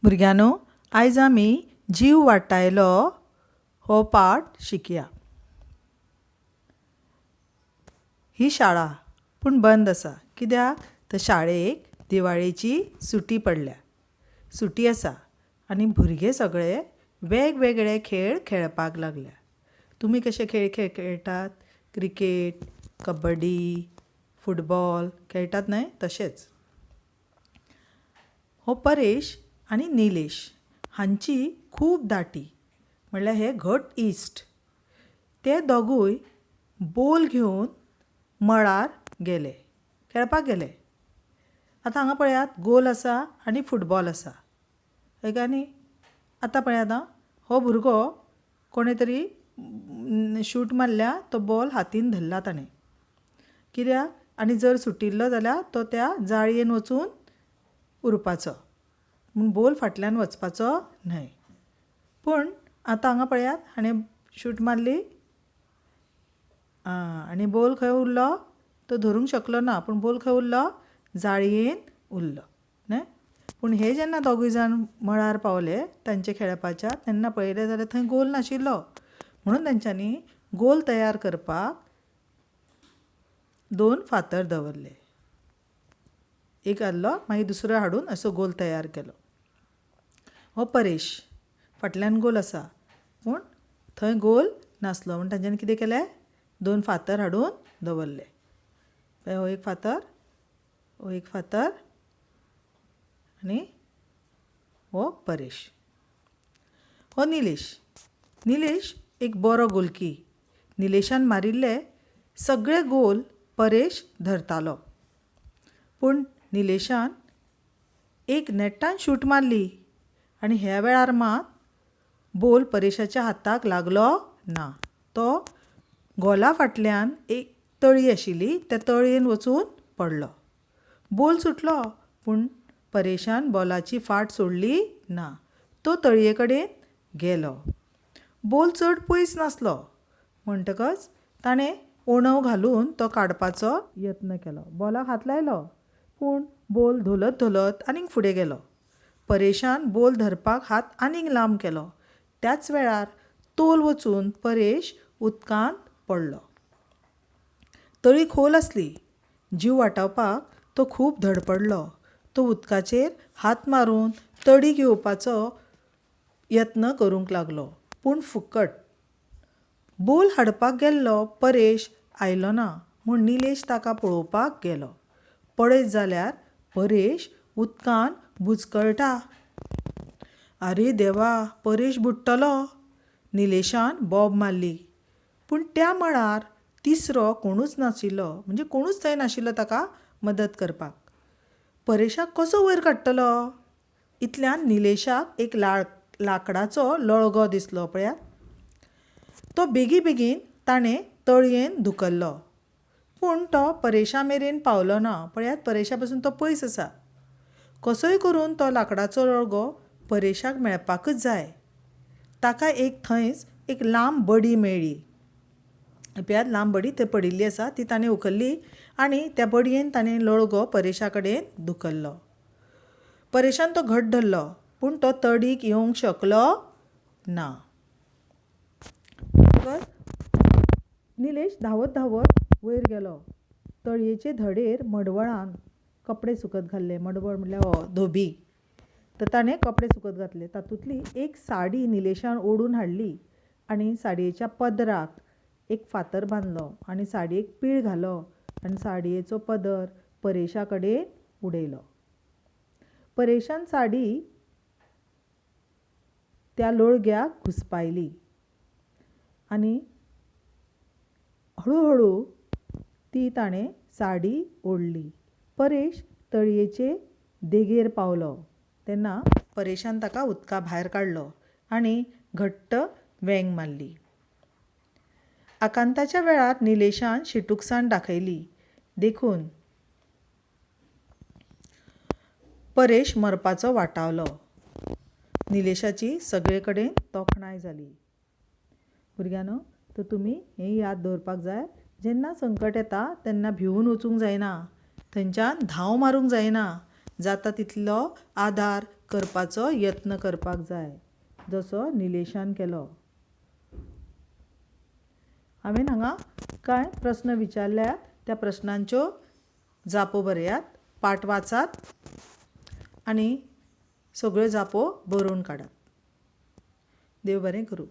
भुरग्यांनो, आयज आमी जीव वाटायलो हो पाठ शिकया. ही शाळा पूण बंद आसा. कित्याक तर शाळेक दिवाळेची सुटी पडल्या. सुटी आसा आनी भुरगे सगळे वेगवेगळे खेळ खेळपाक लागल्या. तुमी कशे खेळ खेळटात? क्रिकेट, कबड्डी, फुटबॉल खेळटात न्हय? तशेंच हो परेश आनी निलेश हांची खूब दाटी, म्हणल्यार हे घट इश्ट. ते दोगूय बोल घेवन मळार गेले, खेळपाक गेले. आतां हांगा पळयात, गोल आसा आनी फुटबॉल आसा. हय काय न्ही? आतां पळयात आं, हो भुरगो कोणें तरी शूट मारल्या, तो बॉल हातीन धरला ताणें. कित्याक? आनी जर सुटिल्लो जाल्यार तो त्या जाळयेन वचून उरपाचो, म्हूण बोल फाटल्यान वचपाचो न्हय. पूण आतां हांगा पळयात, हाणें शूट मारली आनी बोल खंय उरलो? तो धरूंक शकलो ना, पूण बोल खंय उरलो? जाळयेन उरलो न्हय. पूण हे जेन्ना दोगूय जाण मळार पावले तांचे खेळपाच्या, तेन्ना पळयलें जाल्यार थंय गोल नाशिल्लो. म्हणून तांच्यांनी गोल तयार करपाक दोन फातर दवरले. एक आहलो, मागीर दुसरो हाडून असो गोल तयार केलो. हो परेश, फाटल्यान गोल आसा पूण थंय गोल नासलो, म्हूण तांच्यांनी कितें केलें? दोन फातर हाडून दवरले. पळय, हो एक फातर, हो एक फातर आनी हो परेश. हो निलेश. निलेश एक बरो गोलकी. निलेशान मारिल्ले सगळे गोल परेश धरतालो. पूण निलेशान एक नेटान शूट मारली आनी ह्या वेळार मात बोल परेशाच्या हाताक लागलो ना. तो गोला फाटल्यान एक तळी आशिल्ली, त्या तळयेन वचून पडलो. बोल सुटलो पूण परेशान बॉलाची फाट सोडली ना. तो तळये कडेन गेलो. बोल चड पयस नासलो, म्हणटकच ताणें ओणव घालून तो काडपाचो यत्न केलो. बॉलाक हात लायलो पूण बोल धोलत धोलत आनीक फुडें गेलो. परेशान बोल धरपाक हात आनीक लांब केलो. त्याच वेळार तोल वचून परेश उदकांत पडलो. तळी खोल आसली. जीव वाटावपाक तो खूब धडपडलो. तो उदकाचेर हात मारून तडी घेवपाचो यत्न करूंक लागलो, पूण फुकट. बोल हाडपाक गेल्लो परेश आयलो ना म्हूण निलेश ताका पळोवपाक गेलो. पळयत जाल्यार परेश उदकान बुचकळटा. आरे देवा, परेश बुडटलो! निलेशान बोब मारली. पूण त्या मळार तिसरो कोणूच नाशिल्लो, म्हणजे कोणूच थंय नाशिल्लो ताका मदत करपाक. परेशाक कसो वयर काडटलो? इतल्यान निलेशाक एक लाकडाचो लळगो दिसलो. पळयात, तो बेगी बेगीन ताणें तळयेन धुकल्लो, पूण तो परेशा मेरेन पावलो ना. पळयात, परेशा पसून तो पयस आसा. कसोय करून तो लाकडाचो लळगो परेशाक मेळपाकच जाय. ताका एक थंयच एक लांब बडी मेळ्ळी. पळयात, लांब बडी थंय पडिल्ली आसा, ती ताणें उखल्ली आनी त्या बडयेन ताणें लळगो परेशा कडेन धुकल्लो. परेशान तो घट धरलो, पूण तो तडीक येवंक शकलो ना. निलेश धांवत धांवत वयर गेलो. तळयेचे धडेर मडवळान कपडे सुकत घाल्ले. मडवळ म्हणल्यार हो धोबी. तर ताणें कपडे सुकत घातले. तातूंतली एक साडी निलेशान ओडून हाडली आनी साडयेच्या पदराक एक फातर बांदलो आनी साडयेक पीळ घालो आनी साडयेचो पदर परेशा कडेन उडयलो. परेशान साडी त्या लोळग्याक घुसपायली आनी हळुहळू ती ताणें साडी ओडली. परेश तळयेचे देगेर पावलो तेन्ना परेशान ताका उदका भायर काडलो आनी घट्ट वेंग मारली. आकांताच्या वेळार निलेशान शिटूकसाण दाखयली देखून परेश मरपाचो वाटावलो. निलेशाची सगळे कडेन तोखणाय जाली. भुरग्यांनो, तर तुमी हें याद दवरपाक जाय, जेन्ना संकट येता तेन्ना भिवून वचूंक जायना, थंयच्यान धांव मारूंक जायना. जाता तितलो आदार करपाचो यत्न करपाक जाय जसो निलेशान केलो. हांवें हांगा कांय प्रस्न विचारल्यात त्या प्रस्नांच्यो जापो बरयात, पाठ वाचात आनी सगळ्यो जापो बरोवन काडात. देव बरें करूं.